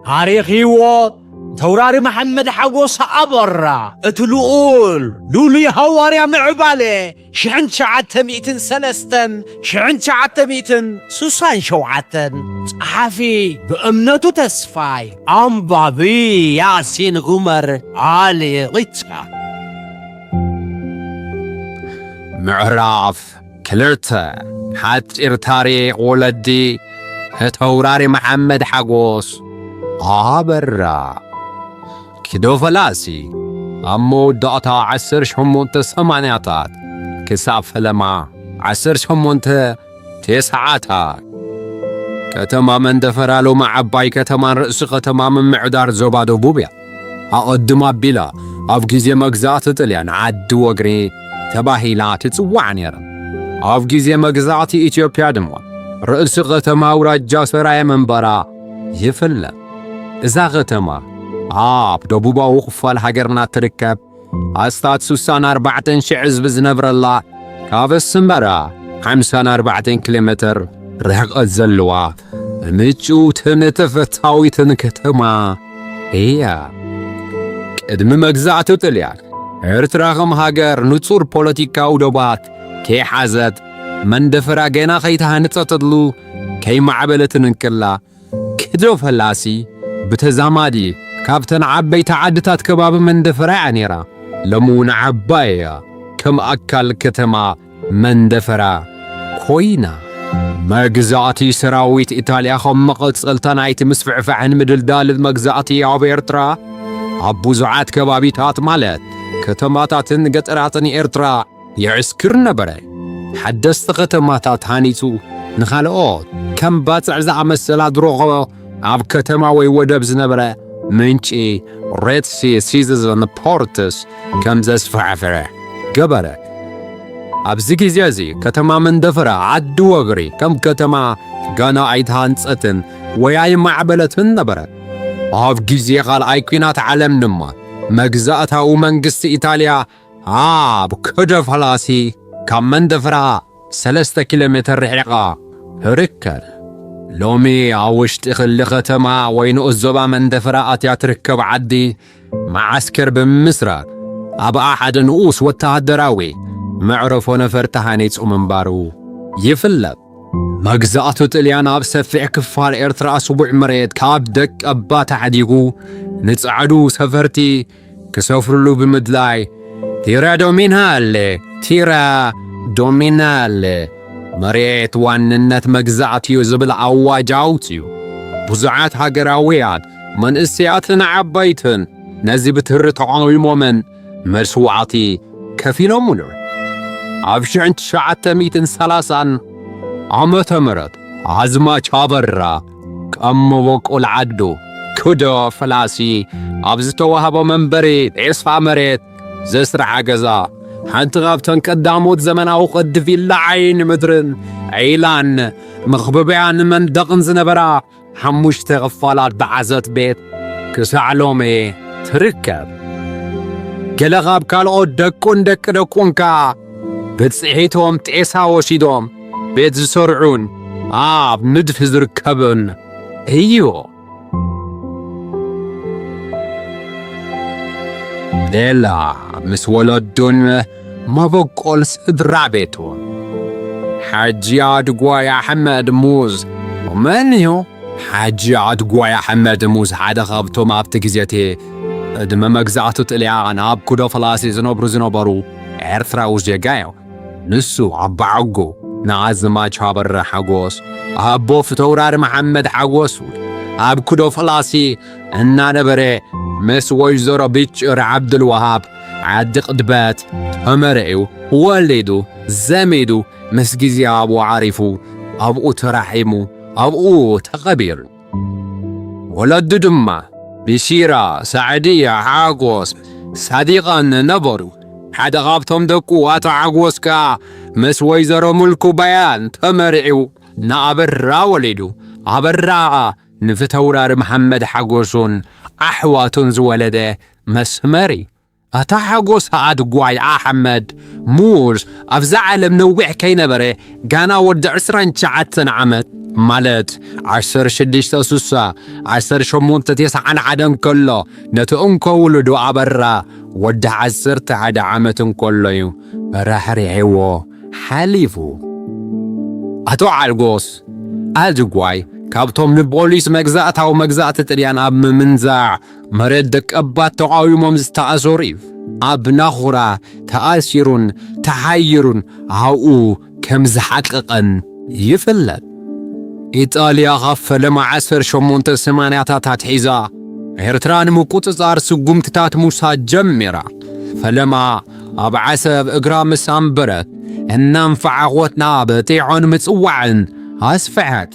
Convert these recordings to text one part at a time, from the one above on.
ታሪኽ ህይወት ተውራሪ መሓመድ ሓጎስ ኣበራ፣ እቲ ልኡል ልኡሉይ ሃዋርያ ምዕባለ ሽሕን ትሽዓተ ሚእትን ሰለስተን ሽሕን ትሽዓተ ሚእትን ስሳን ሸውዓተን። ጸሓፊ ብእምነቱ ተስፋይ፣ ኣንባቢ ያሲን ዑመር ኣሊ ቂቻ። ምዕራፍ ክልተ፣ ሓጺር ታሪኽ ወለዲ ተውራሪ መሓመድ ሓጎስ ኣበራ። ኪዶ ፈላሲ ኣብ መወዳእታ ዓሰርተ ሸሞንተ ሰማንያታት ክሳብ ፈለማ ዓሰርተ ሸሞንተ ተስዓታት። ከተማ መንደፈራ ሎሚ ዓባይ ከተማን ርእሲ ከተማ ምምዕዳር ዞባ ደቡብ እያ። ኣቐድም ኣቢላ ኣብ ግዜ መግዛእቲ ጥልያን ዓዲ ወግሪ ተባሂላ ትጽዋዕ ነይራ። ኣብ ግዜ መግዛእቲ ኢትዮጵያ ድማ ርእሲ ከተማ ኣውራጃ ሰራየ ምንባራ ይፍለጥ። እዛ ከተማ ኣብ ደቡባዊ ክፋል ሃገርና ትርከብ፣ ኣስታት ስሳን ኣርባዕተን ሽሕ ህዝቢ ዝነብረላ፣ ካብ ኣስመራ ሓምሳን ኣርባዕተን ኪሎ ሜትር ርሕቀት ዘለዋ ምጭውትን ተፈታዊትን ከተማ እያ። ቅድሚ መግዛእቲ ጥልያን፣ ኤርትራ ከም ሃገር ንጹር ፖለቲካዊ ዶባት ከይሓዘት፣ መንደፈራ ገና ከይተሃንጸትሉ ከይማዕበለትን እንከላ፣ ኪዶ ፈላሲ ብተዛማዲ ካብተን ዓበይቲ ዓድታት ከባቢ መንደፈራ እያ ነይራ። ሎሚ እውን ዓባይ እያ፣ ከም ኣካል ከተማ መንደፈራ ኮይና። መግዛእቲ ሰራዊት ኢጣልያ ከም መቐጸልታ ናይቲ ምስፍሕፋሕን ምድልዳልን መግዛእቲ ኣብ ኤርትራ፣ ኣብ ብዙሓት ከባቢታት ማለት ከተማታትን ገጠራትን ኤርትራ የዕስክር ነበረ። ሓደስቲ ከተማታት ሃኒጹ፣ ንኻልኦት ከም ባጽዕ ዝኣመሰላ ድሮኾ ኣብ ከተማ ወይ ወደብ ዝነበረ ምንጪ ሬድ ሲ ሲቲዘን ፖርትስ ከም ዘስፋሕፍሐ ገበረ። ኣብዚ ግዜ እዚ ከተማ መንደፈራ ዓዲ ወግሪ ከም ከተማ ገና ኣይተሃንጸትን ወይ ኣይማዕበለትን ነበረ። ኣብ ግዜ ካልኣይ ኲናት ዓለም ድማ መግዛእታዊ መንግስቲ ኢጣልያ ኣብ ኪዶ ፈላሲ ካብ መንደፈራ ሰለስተ ኪሎ ሜትር ርሒቓ ትርከብ። ሎሚ ኣብ ውሽጢ ክሊ ከተማ ወይ ንኡስ ዞባ መንደፈራ ኣትያ ትርከብ ዓዲ መዓስከር ብምምስራት ኣብኣ ሓደ ንኡስ ወተሃደራዊ መዕረፎ ነፈርቲ ሃኒጹ ምንባሩ ይፍለጥ። መግዛእቱ ጥልያን ኣብ ሰፊሕ ክፋል ኤርትራ ስቡዕ መሬት ካብ ደቀባት ኣሕዲጉ ንጸዓዱ ሰፈርቲ ክሰፍርሉ ብምድላይ፣ ቲራ ዶሚናለ፣ ቲራ ዶሚናለ፣ መሬት ዋንነት መግዛእቲ እዩ ዝብል ኣዋጅ ኣውጺኡ። ብዙሓት ሃገራውያን መንእሰያትን ዓበይትን ነዚ ብትሪ ተቓዊሞምን መስዋዕቲ ከፊሎምሉ። ኣብ ሽሕን ትሽዓተ ሚእትን ሰላሳን ዓመተ ምህረት ኣዝማች ኣበራ ከም መበቆል ዓዱ ኪዶ ፈላሲ ኣብ ዝተዋህቦ መንበሪ ጤሳ መሬት ዘስርሓ ገዛ፣ ሓንቲ ካብተን ቀዳሞት ዘመናዊ ቅዲ ቪላ ዓይኒ ምድርን ዒላን መኽበብያን መንደቕን ዝነበራ ሓሙሽተ ክፋላት ዝሓዘት ቤት ክሳዕ ሎሚ ትርከብ። ገለ ካብ ካልኦት ደቁን ደቂ ደቁን ከኣ ብጽሒቶም ጤሳ ወሲዶም ቤት ዝሰርዑን ኣብ ንድፊ ዝርከብን እዩ። ሌላ ምስ ወለዱን መበቆል ስድራ ቤቱን። ሓጂ ኣድጓይ ኣሕመድ ሙዝ መን እዩ? ሓጂ ኣድጓይ ኣሕመድ ሙዝ ሓደ ካብቶም ኣብቲ ግዜ እቲ ቅድመ መግዛእቱ ጥልያን ኣብ ኩዶ ፈላሲ ዝነብሩ ዝነበሩ ኤርትራዊ ዜጋ እዩ። ንሱ ኣባዓጉ ንኣዝማች ኣበራ ሓጎስ ኣቦ ፊተውራሪ መሓመድ ሓጎስ እውን ኣብ ኩዶ ፈላሲ እናነበረ ምስ ወይዘሮ ብጭር ዓብዱልወሃብ ዓዲ ቅድበት ተመርዕዩ ወሊዱ ዘሚዱ ምስ ግዜ ኣብኡ ዓሪፉ ኣብኡ ተራሒሙ ኣብኡ ተቐቢሩ። ወለዱ ድማ ብሺራ፣ ሳዕድያ፣ ሓጎስ፣ ሳዲቓን ነበሩ። ሓደ ካብቶም ደቁ ኣቶ ሓጎስ ከኣ ምስ ወይዘሮ ሙልኩ ባያን ተመርዒው ንኣበራ ወሊዱ። ኣበራ ንፊተውራሪ መሓመድ ሓጎስን ኣሕዋቱን ዝወለደ መስመር እዩ። ኣታ ሓጎስ ኣድጓይ ኣሕመድ ሙዝ ኣብዛ ዓለም ነዊሕ ከይነበረ ጋና ወዲ ዕስራን ትሽዓተን ዓመት ማለት ዓሰርተ ሽዱሽተ ስሳ ዓሰርተ ሸሞንተ ተስዓን ሓደን ከሎ፣ ነቲ እንኮ ውሉዱ ኣበራ ወዲ ዓሰርተ ሓደ ዓመት እንከሎ እዩ ራሕሪሕዎ ሓሊፉ። ኣቶ ሓጎስ ኣድጓይ ካብቶም ንፖሊስ መግዛእታዊ መግዛእቲ ጥልያን ኣብ ምምንዛዕ መሬት ደቀባት ተቓዊሞም ዝተኣሰሩ እዩ። ኣብ ናኹራ ተኣሲሩን ተሓይሩን ኣብኡ ከም ዝሓቀቐን ይፍለጥ። ኢጣልያ ካብ ፈለማ ዓሰርተ ሸሞንተ ሰማንያታት ኣትሒዛ ኤርትራ ንምቁጽጻር ስጉምትታት ምውሳድ ጀሚራ። ፈለማ ኣብ ዓሰብ እግራ ምስ ኣንበረት፣ እናንፈዓኾት ናብ ጢዖን ምጽዋዕን ኣስፍሐት።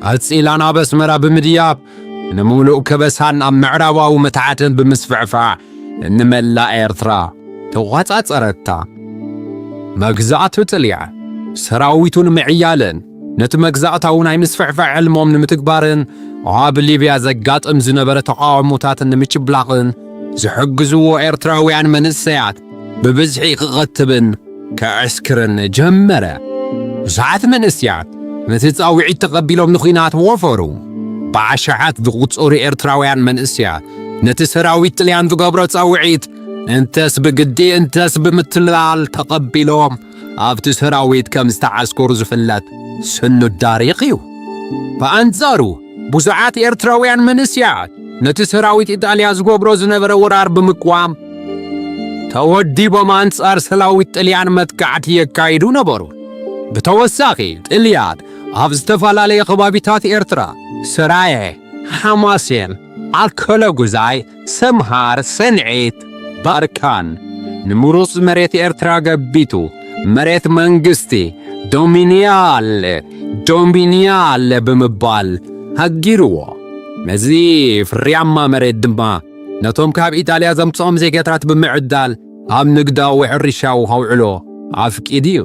ቀጺላ ናብ ኣስመራ ብምድያብ፣ ንምሉእ ከበሳን ኣብ ምዕራባዊ መታሕትን ብምስፍሕፋሕ፣ ንመላእ ኤርትራ ተቖጻጸረታ። መግዛእቲ ጥልያን ሰራዊቱን ምዕያልን፣ ነቲ መግዛእታዊ ናይ ምስፍሕፋሕ ሕልሞም ንምትግባርን፣ ኣብ ሊብያ ዘጋጥም ዝነበረ ተቓውሞታትን ንምጭብላቕን ዝሕግዝዎ ኤርትራውያን መንእሰያት ብብዝሒ ክቐትብን ከዕስክርን ጀመረ። ብዙሓት መንእሰያት ነቲ ጻውዒት ተቐቢሎም ንኹናት ወፈሩ። ብኣሽሓት ዝቑጸሩ ኤርትራውያን መንእሰያት ነቲ ሰራዊት ጥልያን ዝገብሮ ጻውዒት እንተስ ብግዲ እንተስ ብምትላል ተቐቢሎም ኣብቲ ሰራዊት ከም ዝተዓስከሩ ዝፍለጥ ስኑድ ታሪኽ እዩ። ብኣንጻሩ ብዙሓት ኤርትራውያን መንእሰያት ነቲ ሰራዊት ኢጣልያ ዝገብሮ ዝነበረ ወራር ብምቅዋም ተወዲቦም ኣንጻር ሰራዊት ጥልያን መጥቃዕቲ የካይዱ ነበሩ። ብተወሳኺ ጥልያን ኣብ ዝተፈላለየ ከባቢታት ኤርትራ ሰራየ፣ ሓማሴን፣ ኣከለ ጉዛይ፣ ሰምሃር፣ ሰንዒት፣ ባርካን ንምሩጽ መሬት ኤርትራ ገቢቱ መሬት መንግስቲ ዶሚኒያለ ዶሚኒያለ ብምባል ሃጊርዎ። ነዚ ፍርያማ መሬት ድማ ነቶም ካብ ኢጣልያ ዘምጽኦም ዜጋታት ብምዕዳል ኣብ ንግዳዊ ሕርሻዊ ከውዕሎ ኣፍቂዱ እዩ።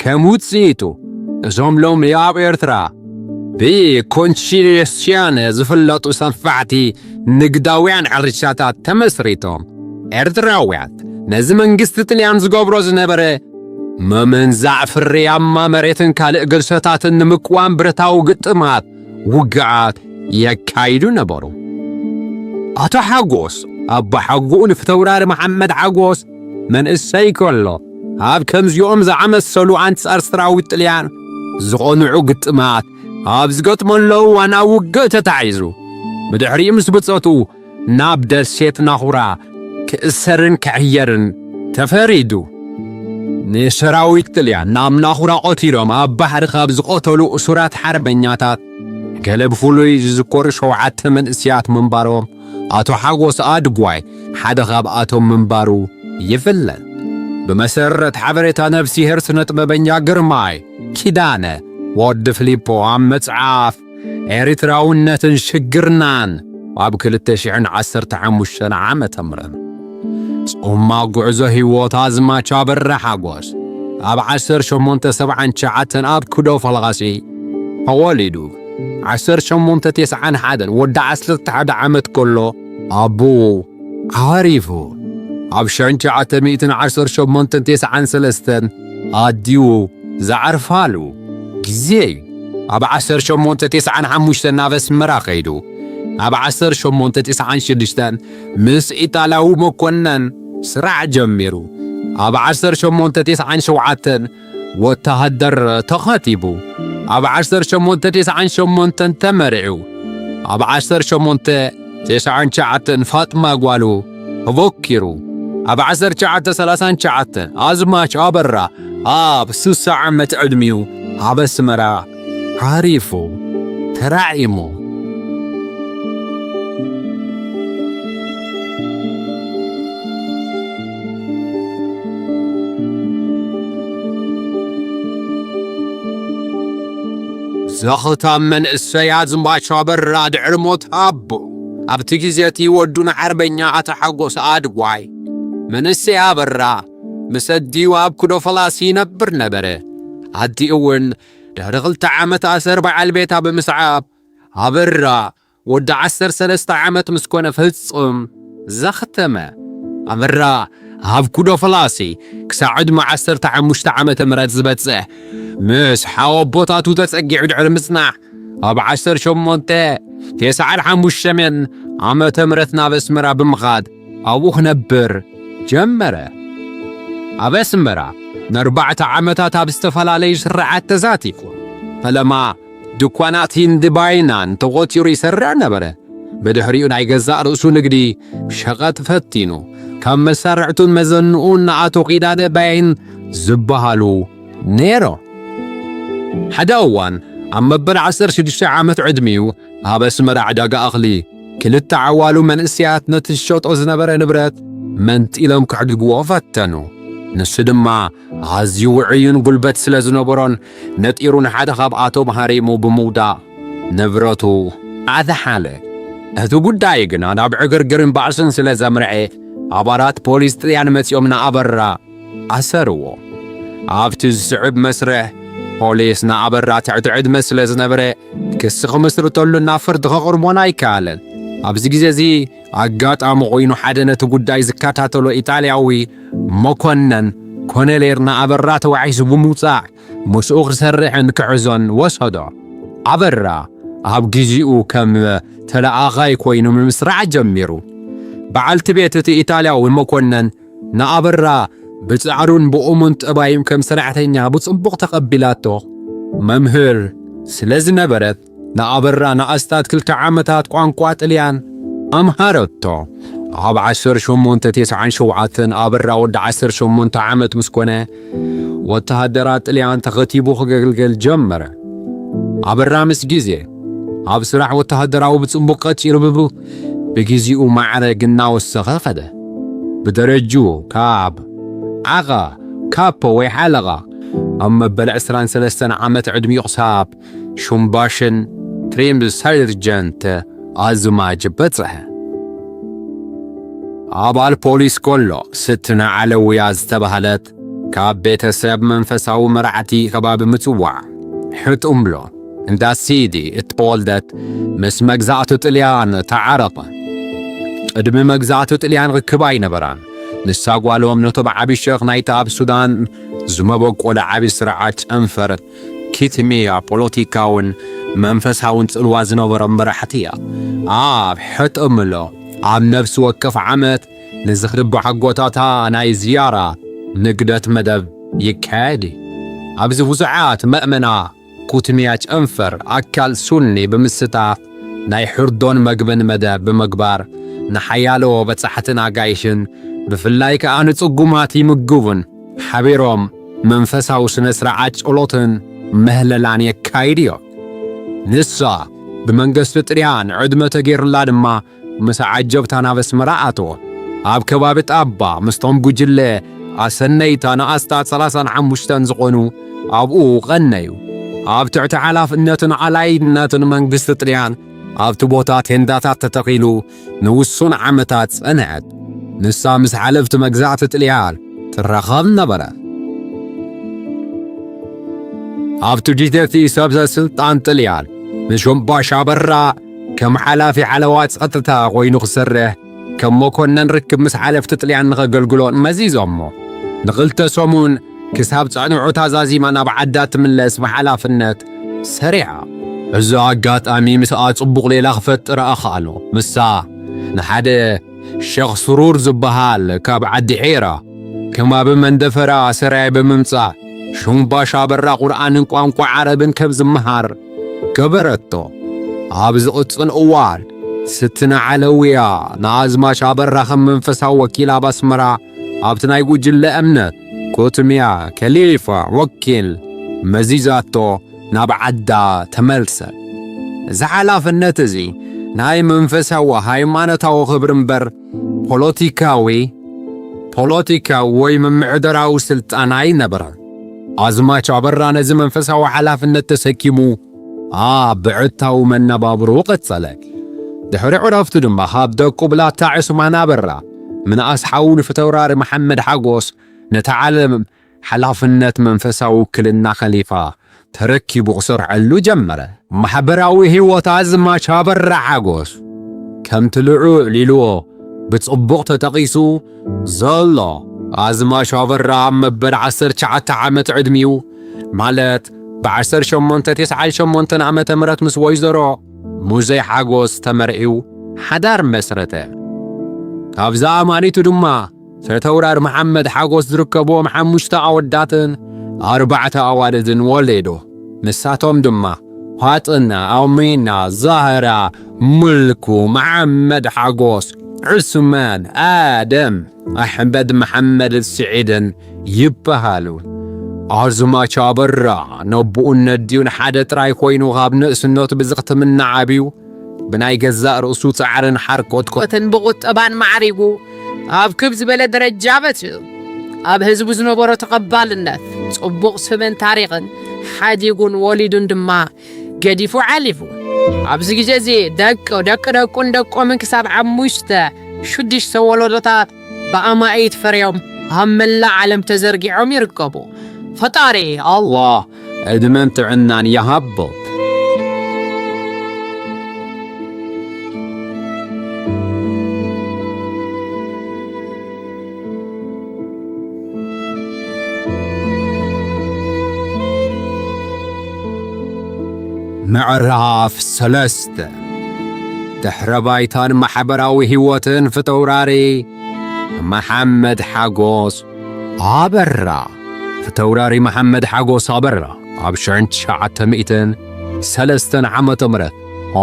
ከም ውጽኢቱ እዞም ሎሚ ኣብ ኤርትራ ብኮንሲሊስያነ ዝፍለጡ ሰፋሕቲ ንግዳውያን ሕርሻታት ተመስሪቶም። ኤርትራውያን ነዚ መንግስቲ ጥልያን ዝገብሮ ዝነበረ ምምንዛዕ ፍርያማ መሬትን ካልእ ግርሰታትን ንምቅዋም ብረታዊ ግጥማት ውግኣት የካይዱ ነበሩ። ኣቶ ሓጎስ ኣቦ ሓጎኡ ንፊተውራሪ መሓመድ ሓጎስ መንእሰይ ከሎ ኣብ ከምዚኦም ዝኣመሰሉ ኣንጻር ሰራዊት ጥልያን ዝኾንዑ ግጥማት ኣብ ዝገጥመሉ እዋን ኣብ ውግእ ተታሒዙ ብድሕሪኡ ምስ ብጾቱ ናብ ደሴት ናኹራ ክእሰርን ክሕየርን ተፈሪዱ። ንሰራዊት ጥልያን ናብ ናኹራ ቀቲሎም ኣብ ባሕሪ ካብ ዝቐተሉ እሱራት ሓርበኛታት ገለ ብፍሉይ ዝዝከሩ ሸውዓተ መንእስያት ምንባሮም ኣቶ ሓጎስ ኣድጓይ ሓደ ካብኣቶም ምንባሩ ይፍለጥ። ብመሰረት ሓበሬታ ነፍሲሄር ስነ ጥበበኛ ግርማይ ኪዳነ ወዲ ፍሊፖ ኣብ መጽሓፍ ኤርትራውነትን ሽግርናን ኣብ ክልተ ሽሕን ዓሰርተ ሓሙሽተን ዓመተ ምህረት ጽማቕ ጉዕዞ ህይወት ኣዝማች ኣበራ ሓጎስ ኣብ ዓሰርተ ሸሞንተ ሰብዓን ትሽዓተን ኣብ ኩዶ ፈላሲ ተወሊዱ። ዓሰርተ ሸሞንተ ተስዓን ሓደን ወዲ ዓሰርተ ሓደ ዓመት ከሎ ኣቦኡ ዓሪፉ። ኣብ ሽሕን ትሽዓተ ሚእትን ዓሰርተ ሸሞንተን ተስዓን ሰለስተን ኣዲኡ ዝዓርፋሉ ግዜ እዩ። ኣብ ዓሰርተ ሸሞንተ ተስዓን ሓሙሽተን ናብ ኣስመራ ከይዱ። ኣብ ዓሰርተ ሸሞንተ ተስዓን ሽዱሽተን ምስ ኢጣልያዊ መኮነን ስራሕ ጀሚሩ። ኣብ ዓሰርተ ሸሞንተ ተስዓን ሸውዓተን ወተሃደር ተኸቲቡ። ኣብ ዓሰርተ ሸሞንተ ተስዓን ሸሞንተን ተመሪዑ። ኣብ ዓሰርተ ሸሞንተ ተስዓን ትሽዓተን ፋጥማ ጓሉ ተበኪሩ። ኣብ ዓሰርተ ትሽዓተ ሰላሳን ትሽዓተን ኣዝማች ኣበራ ኣብ ስሳ ዓመት ዕድሚኡ ኣብ ኣስመራ ዓሪፉ ተራዒሙ። ዘኽታም መንእሰይ ኣዝማች ኣበራ ድሕሪ ሞት ኣቦ፣ ኣብቲ ግዜ እቲ ወዱ ንሓርበኛ ኣቶ ሓጎስ ኣድዋይ፣ መንእሰይ ኣበራ ምስ ኣዲኡ ኣብ ኩዶ ፈላሲ ይነብር ነበረ። ኣዲኡ እውን ድሕሪ ክልተ ዓመት ኣሰር በዓል ቤታ ብምስዓብ፣ ኣበራ ወዲ ዓሰርተ ሰለስተ ዓመት ምስ ኮነ ፍጹም ዘኽተመ። ኣበራ ኣብ ኩዶ ፈላሲ ክሳዕ ዕድመ ዓሰርተ ሓሙሽተ ዓመተ ምህረት ዝበጽሕ፣ ምስ ሓወቦታቱ ተጸጊዑ ድሕሪ ምጽናሕ፣ ኣብ ዓሰርተ ሸሞንተ ተስዓን ሓሙሽተን ዓመተ ምህረት ናብ ኣስመራ ብምኻድ ኣብኡ ክነብር ጀመረ። ኣብ ኣስመራ ንኣርባዕተ ዓመታት ኣብ ዝተፈላለዩ ስራሓት ተሳቲፉ። ፈለማ ድኳናት ሂንዲ ባይናን ተቖጺሩ ይሰርዕ ነበረ። ብድሕሪኡ ናይ ገዛእ ርእሱ ንግዲ ሸቐጥ ፈቲኑ፣ ካብ መሳርሕቱን መዘንኡን ንኣቶ ኪዳነ ባይን ዝበሃሉ ነይሮ። ሓደ እዋን ኣብ መበል ዓሰርተ ሽዱሽተ ዓመት ዕድሚኡ ኣብ ኣስመራ ዕዳጋ እኽሊ ክልተ ዓዋሉ መንእሰያት ነቲ ዝሸጦ ዝነበረ ንብረት መንጢሎም ክዕድግዎ ፈተኑ። ንሱ ድማ ኣዝዩ ውዑይን ጉልበት ስለ ዝነበሮን ነጢሩ ንሓደ ካብኣቶም ሃሪሙ ብምውዳቕ ንብረቱ ኣዝሓለ። እቲ ጉዳይ ግና ናብ ዕግርግርን ባእስን ስለ ዘምርዐ ኣባላት ፖሊስ ጥልያን መጺኦም ንኣበራ ኣሰርዎ። ኣብቲ ዝስዕብ መስርሕ ፖሊስ ንኣበራ ትሕቲ ዕድመ ስለ ዝነበረ ክሲ ክምስርተሉን ናብ ፍርዲ ከቕርቦን ኣይከኣለን። ኣብዚ ግዜ እዚ ኣጋጣሚ ኮይኑ ሓደ ነቲ ጉዳይ ዝከታተሎ ኢጣልያዊ መኮነን ኮነሌር ንኣበራ ተዋሒሱ ብምውጻዕ ምስኡ ክሰርሕን ክሕዞን ወሰዶ። ኣበራ ኣብ ግዜኡ ከም ተለኣኻይ ኮይኑ ምምስራሕ ጀሚሩ። በዓልቲ ቤት እቲ ኢጣልያዊ መኮነን ንኣበራ ብጻዕሩን ብእሙን ጠባዩን ከም ሰራሕተኛ ብጽቡቕ ተቐቢላቶ። መምህር ስለ ዝነበረት ንኣበራ ንኣስታት ክልተ ዓመታት ቋንቋ ጥልያን ኣምሃረቶ። ኣብ ዓሰርተ ሸሞንተ ተስዓን ሸውዓተን ኣበራ ወዲ ዓሰርተ ሸሞንተ ዓመት ምስ ኮነ ወተሃደራት ጥልያን ተኸቲቡ ክገልገል ጀመረ። ኣበራ ምስ ግዜ ኣብ ስራሕ ወተሃደራዊ ብጽቡቕ ቀጺሉ ብቡ ብግዜኡ ማዕረግ እናወሰኸ ኸደ። ብደረጅኡ ካብ ዓቓ ካፖ ወይ ሓለቓ ኣብ መበል ዕስራን ሰለስተን ዓመት ዕድሚኡ ክሳብ ሹምባሽን ትሪም ሰርጀንት ኣዝማጅ በጽሐ። ኣባል ፖሊስ ከሎ ስትና ዓለውያ ዝተባህለት ካብ ቤተሰብ መንፈሳዊ መራሕቲ ከባቢ ምጽዋዕ ሕጥምሎ እንዳ ሲዲ እትወልደት ምስ መግዛእቲ ጥልያን ተዓረቐ። ቅድሚ መግዛእቲ ጥልያን ርክብ ኣይነበራን። ንሳ ጓሎም ነቶም ዓቢ ሸኽ ናይቲ ኣብ ሱዳን ዝመበቆለ ዓቢ ስርዓት ጨንፈር ኪትሚያ ፖለቲካውን መንፈሳውን ጽልዋ ዝነበሮም መራሕቲ እያ። ኣብ ሕጥምሎ ኣብ ነፍሲ ወከፍ ዓመት ንዝኽሪ ብሓጎታታ ናይ ዝያራ ንግደት መደብ ይካየድ እዩ። ኣብዚ ብዙሓት መእመና ኩትሚያ ጨንፈር ኣካል ሱኒ ብምስታፍ ናይ ሕርዶን መግብን መደብ ብምግባር ንሓያሎ በጻሕትን ኣጋይሽን ብፍላይ ከኣ ንጽጉማት ይምግቡን ሓቢሮም መንፈሳዊ ስነ ስርዓት ጸሎትን ምህለላን የካይድ እዮም። ንሳ ብመንግስቲ ጥልያን ዕድመ ተገይሩላ ድማ ምስ ዓጀብታ ናብ ኣስመራ ኣተወ። ኣብ ከባቢ ጣባ ምስቶም ጉጅለ ኣሰነይታ ንኣስታት ሰላሳን ሓሙሽተን ዝኾኑ ኣብኡ ቐነዩ። ኣብ ትሕቲ ሓላፍነትን ኣላይነትን መንግስቲ ጥልያን ኣብቲ ቦታ ቴንዳታት ተተኺሉ ንውሱን ዓመታት ጸንዐት። ንሳ ምስ ሓለፍቲ መግዛእቲ ጥልያን ትራኸብ ነበረ። ኣብቲ ግዜ እቲ ሰብሰ ስልጣን ጥልያን ንሾምባሽ ኣበራ ከም ሓላፊ ሓለዋ ጸጥታ ኮይኑ ክሰርሕ ከም መኮነን ርክብ ምስ ሓለፍቲ ጥልያን ንኸገልግሎ መዚዞሞ። ንኽልተ ሰሙን ክሳብ ጸንዑ ታዛዚማ ናብ ዓዳ ትምለስ ብሓላፍነት ሰሪዓ። እዚ ኣጋጣሚ ምስኣ ጽቡቕ ሌላ ክፈጥር ኣኽኣሎ። ምሳ ንሓደ ሸኽ ስሩር ዝበሃል ካብ ዓዲ ሒራ ከም ኣብ መንደፈራ ሰራየ ብምምጻእ ሹምባሽ ኣበራ ቁርኣንን ቋንቋ ዓረብን ከም ዝመሃር ገበረቶ። ኣብ ዝቕጽል እዋን ስትና ዓለውያ ንኣዝማች ኣበራ ከም መንፈሳዊ ወኪል ኣብ ኣስመራ ኣብቲ ናይ ጉጅለ እምነት ኮትምያ ከሊፋ ወኪል መዚዛቶ ናብ ዓዳ ተመልሰ። እዚ ሓላፍነት እዚ ናይ መንፈሳዊ ሃይማኖታዊ ክብሪ እምበር ፖለቲካዊ ፖለቲካዊ ወይ ምምሕዳራዊ ስልጣን ኣይነበረን። ኣዝማች ኣበራ ነዚ መንፈሳዊ ሓላፍነት ተሰኪሙ ኣብ ብዕታዊ መነባብሮ ቀጸለ። ድሕሪ ዕረፍቱ ድማ ካብ ደቁ ብላታ ዕስማን ኣበራ ምንኣስ ሓዉ ንፊተውራሪ መሓመድ ሓጎስ ነቲ ዓለም ሓላፍነት መንፈሳዊ ውክልና ከሊፋ ተረኪቡ ክሰርሐሉ ጀመረ። ማሕበራዊ ህይወት ኣዝማች ኣበራ ሓጎስ ከምቲ ልዑል ኢልዎ ብጽቡቕ ተጠቒሱ ዘሎ ኣዝማች ኣበራ ኣብ መበል ዓሰርተ ትሽዓተ ዓመት ዕድሚኡ፣ ማለት ብ ዓሰርተ ሸሞንተ ተስዓን ሸሞንተን ዓመተ ምህረት ምስ ወይዘሮ ሙዘይ ሓጎስ ተመርዕዩ ሓዳር መስረተ። ካብዛ ኣማኒቱ ድማ ሰተውራር መሓመድ ሓጎስ ዝርከብዎም ሓሙሽተ ኣወዳትን ኣርባዕተ ኣዋልድን ወለዶ። ንሳቶም ድማ ፋጥና፣ ኣሚና፣ ዛህራ፣ ሙልኩ፣ መሓመድ ሓጎስ፣ ዑስማን፣ ኣደም፣ ኣሕመድ፣ መሓመድ ስዒድን ይበሃሉ። ኣዝማች ኣበራ ነቦኡን ነዲኡን ሓደ ጥራይ ኮይኑ፣ ካብ ንእስነቱ ብዝኽትምና ዓብዩ፣ ብናይ ገዛእ ርእሱ ጻዕርን ሓርኮትኮትን ብቑጠባን ማዕሪጉ ኣብ ክብ ዝበለ ደረጃ በጺሑ። ኣብ ህዝቡ ዝነበሮ ተቐባልነት፣ ጽቡቕ ስምን ታሪኽን ሓዲጉን ወሊዱን ድማ ገዲፉ ዓሊፉ። ኣብዚ ግዜ እዚ ደቂ ደቂ ደቁን ደቆምን ክሳብ ሓሙሽተ ሽዱሽተ ወለዶታት ብኣማኢት ፈርዮም ኣብ መላእ ዓለም ተዘርጊሖም ይርከቡ። ፈጣሪ ኣላህ ዕድመን ጥዕናን ይሃቦ። ምዕራፍ ሰለስተ። ድሕረ ባይታን ማሕበራዊ ህይወትን ፊተውራሪ መሓመድ ሓጎስ ኣበራ። ፊተውራሪ መሓመድ ሓጎስ ኣበራ ኣብ ሽሕን ትሽዓተ ሚእትን ሰለስተን ዓመተ ምህረት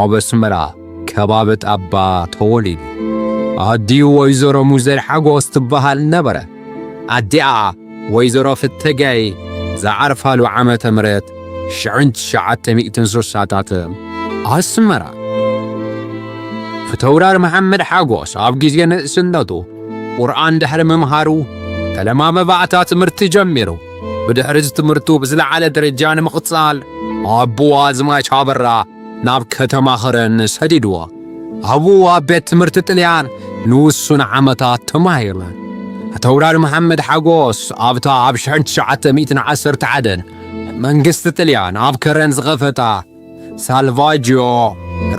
ኣብ ኣስመራ ከባቢ ጣባ ተወሊዱ። ኣዲኡ ወይዘሮ ሙዘር ሓጎስ ትበሃል ነበረ። ኣዲኣ ወይዘሮ ፍትገይ ዝዓርፋሉ ዓመተ ምህረት ሽሕን ትሽዓተ ሚእትን ስሳታት ኣስመራ። ፊተውራር መሓመድ ሓጎስ ኣብ ግዜ ንእስነቱ ቁርኣን ድሕሪ ምምሃሩ ፈለማ መባእታ ትምህርቲ ጀሚሩ። ብድሕሪ እዚ ትምህርቱ ብዝለዓለ ደረጃ ንምቕጻል ኣቦኡ ኣዝማች ኣበራ ናብ ከተማ ኸረን ሰዲድዎ። ኣብኡ ኣብ ቤት ትምህርቲ ጥልያን ንውሱን ዓመታት ተማሂሩ። ፊተውራር መሓመድ ሓጎስ ኣብታ ኣብ ሽሕን ትሽዓተ ሚእትን ዓሰርተ ሓደን መንግስቲ ጥልያን ኣብ ከረን ዝኸፈታ ሳልቫጂዮ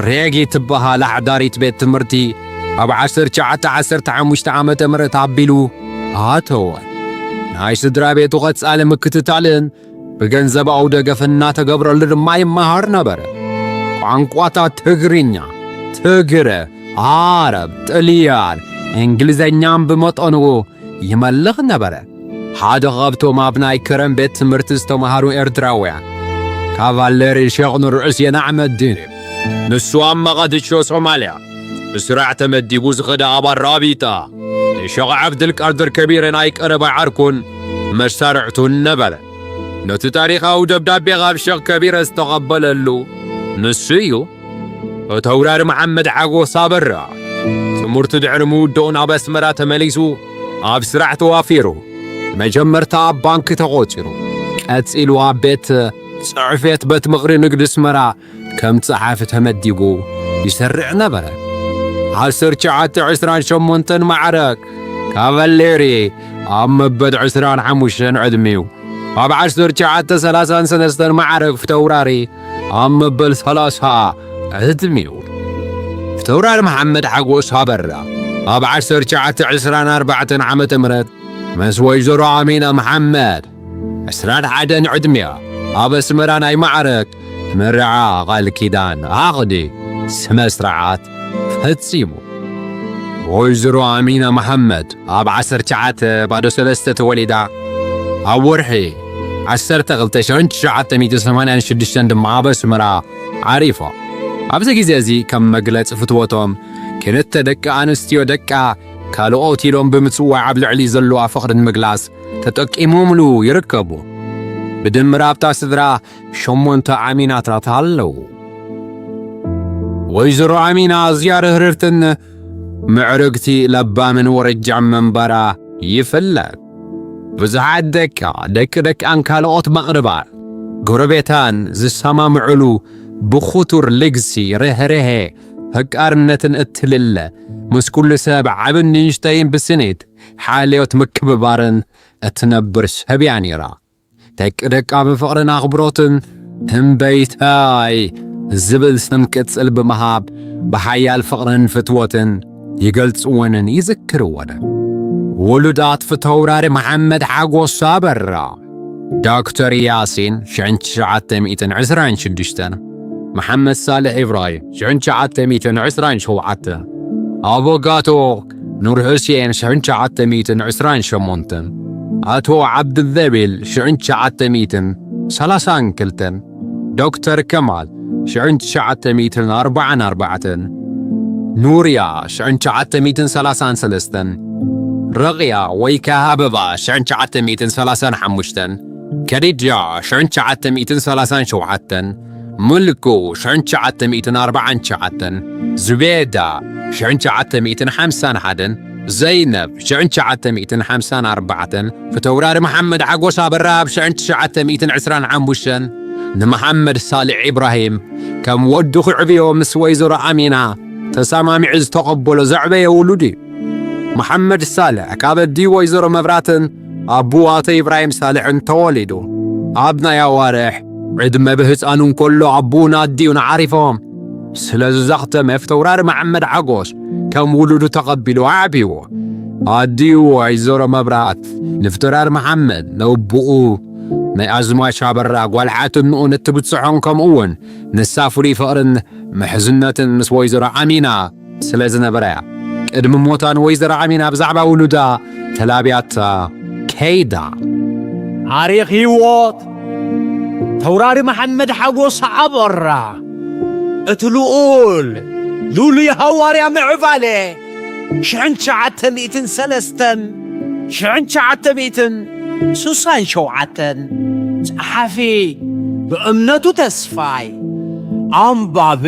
ሬጊ ትበሃል ኣሕዳሪት ቤት ትምህርቲ ኣብ ዓሰርተ ትሽዓተ ዓሰርተ ሓሙሽተ ዓመተ ምህረት ኣቢሉ ኣተወ። ናይ ስድራ ቤቱ ቐጻሊ ምክትታልን ብገንዘባዊ ደገፍ እናተገብረሉ ድማ ይመሃር ነበረ። ቋንቋታት ትግርኛ፣ ትግረ፣ ዓረብ፣ ጥልያን፣ እንግሊዘኛን ብመጠኑ ይመልኽ ነበረ። ሓደ ካብቶም ኣብ ናይ ከረን ቤት ትምህርቲ ዝተምሃሩ ኤርትራውያን ካቫሌሪ ሸኽ ኑርዑስየን ኣሕመድ ድሪብ። ንሱ ኣብ መቓድሾ ሶማልያ ብስራሕ ተመዲቡ ዝኸደ ኣባል ራቢጣ ንሸኽ ዓብድልቃድር ከቢረ ናይ ቀረባ ዓርኩን መሳርዕቱን ነበረ። ነቲ ታሪኻዊ ደብዳቤ ካብ ሸኽ ከቢረ ዝተቐበለሉ ንሱ እዩ። ፊተውራሪ መሓመድ ሓጎስ ኣበራ ትምህርቱ ድሕሪ ምውድኡ ናብ ኣስመራ ተመሊሱ ኣብ ስራሕ ተዋፊሩ። መጀመርታ ኣብ ባንክ ተቖጺሩ፣ ቀጺሉ ኣብ ቤት ጽሕፈት ቤት ምኽሪ ንግዲ ኣስመራ ከም ጸሓፊ ተመዲቡ ይሰርዕ ነበረ። ዓሰርተ ትሽዓተ ዕስራን ሸሞንተን ማዕረግ ካቫሌሪ ኣብ መበል ዕስራን ሓሙሽተን ዕድሚኡ፣ ኣብ ዓሰርተ ትሽዓተ ሰላሳን ሰለስተን ማዕረግ ፊተውራሪ ኣብ መበል ሰላሳ ዕድሚኡ። ፊተውራሪ መሓመድ ሓጎስ ኣበራ ኣብ ዓሰርተ ትሽዓተ ዕስራን ኣርባዕተን ዓመተ ምህረት ምስ ወይዘሮ ኣሚና መሓመድ ዕስራን ሓደን ዕድሚኣ ኣብ ኣስመራ ናይ ማዕረግ መርዓ ቃል ኪዳን ዓቕዲ ስነ ስርዓት ፈጺሙ። ወይዘሮ ኣሚና መሓመድ ኣብ ዓሰርተ ትሽዓተ ባዶ ሰለስተ ተወሊዳ፣ ኣብ ወርሒ ዓሰርተ ክልተ ሽሕን ትሽዓተ ሚእትን ሰማንያን ሽዱሽተን ድማ ኣብ ኣስመራ ዓሪፋ። ኣብዚ ግዜ እዚ ከም መግለጺ ፍትወቶም ክልተ ደቂ ኣንስትዮ ደቃ ካልኦት ኢሎም ብምጽዋዕ ኣብ ልዕሊ ዘለዋ ፍቕሪ ንምግላጽ ተጠቂሞምሉ ይርከቡ። ብድምር ኣብታ ስድራ ሸሞንተ ኣሚናታት ኣለዉ። ወይዘሮ ኣሚና ኣዝያ ርህርህትን ምዕርግቲ ለባምን ወረጃን ምንባራ ይፍለጥ። ብዙሓት ደቃ፣ ደቂ ደቃን ካልኦት መቕርባን ጎረቤታን ዝሰማምዕሉ ብኽቱር ልግሲ፣ ርህርሄ፣ ፈቃርነትን እትልለ፣ ምስ ኩሉ ሰብ ዓብን ንእሽተይን ብስኒት ሓልዮት ምክብባርን እትነብር ሰብ እያ ነይራ። ደቂ ደቃ ብፍቕርን ኣኽብሮትን እምበይታይ ዝብል ስም ቅጽል ብምሃብ ብሓያል ፍቕርን ፍትወትን ይገልጽወንን ይዝክርወንን። ውሉዳት ፊተውራሪ መሓመድ ሓጎስ ኣበራ፣ ዶክተር ያሲን ሽሕን ትሽዓተ ሚእትን ዕስራን ሽዱሽተን፣ መሓመድ ሳልሕ ኢብራሂም ሽሕን ትሽዓተ ሚእትን ዕስራን ሸውዓተን፣ ኣቦጋቶ ኑር ሑሴን ሽሕን ትሽዓተ ሚእትን ዕስራን ሸሞንተን፣ ኣቶ ዓብድዘቢል ሽሕን ትሽዓተ ሚእትን ሰላሳን ክልተን፣ ዶክተር ከማል ሽሕን ትሽዓተ ሚእትን ኣርባዓን ኣርባዕተን፣ ኑርያ ሽሕን ትሽዓተ ሚእትን ሰላሳን ሰለስተን፣ ረቕያ ወይ ከኣ ኣበባ ሽሕን ትሽዓተ ሚእትን ሰላሳን ሓሙሽተን፣ ከዲጃ ሽሕን ትሽዓተ ሚእትን ሰላሳን ሸውዓተን፣ ምልኩ ሽሕን ትሽዓተ ሚእትን ኣርባዓን ትሽዓተን፣ ዙቤዳ ሽሕን ትሽዓተ ሚእትን ሓምሳን ሓደን፣ ዘይነብ ሽሕን ትሽዓተ ሚእትን ሓምሳን ኣርባዕተን፣ ፊተውራሪ መሓመድ ሓጎስ ኣበራ ኣብ ሽሕን ትሽዓተ ሚእትን ዕስራን ሓሙሽተን፣ ንመሓመድ ሳልሕ ኢብራሂም ከም ወዱ ክዕብዮ ምስ ወይዘሮ ኣሚና ተሰማሚዑ ዝተቐበሎ ዘዕበየ ውሉድ እዩ። መሓመድ ሳልሕ ካብ ኣዲ ወይዘሮ መብራትን ኣቡ ኣቶ ኢብራሂም ሳልሕን ተወሊዱ። ኣብ ናይ ኣዋርሕ ዕድመ ብህፃኑ እንከሎ ኣቡን ኣዲኡን ዓሪፎም። ስለዚ ዘኽተመ ፊተውራሪ መሓመድ ሓጎስ ከም ውሉዱ ተቐቢሉ ኣዕብይዎ። ኣዲኡ ወይዘሮ መብራት ንፊተውራሪ መሓመድ ነብኡ ናይ ኣዝማች ኣበራ ጓል ሓትንኡ ንትብጽሖን ከምኡ እውን ንሳ ፍሉይ ፍቕርን ምሕዝነትን ምስ ወይዘሮ ኣሚና ስለ ዝነበራ እያ። ቅድሚ ሞታ ንወይዘሮ ኣሚና ብዛዕባ ውሉዳ ተላብያታ ከይዳ። ታሪኽ ህይወት ተውራሪ መሓመድ ሓጎስ ኣበራ፣ እቲ ልኡል ሉሊ ሃዋርያ ምዕባለ፣ ሽሕን ትሽዓተ ሚእትን ሰለስተን፣ ሽሕን ትሽዓተ ሚእትን ስሳን ሸውዓተን፣ ጸሓፊ ብእምነቱ ተስፋይ፣ ኣንባቢ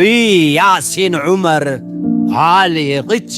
ያሲን ዑመር፣ ፋሊ ቅጫ።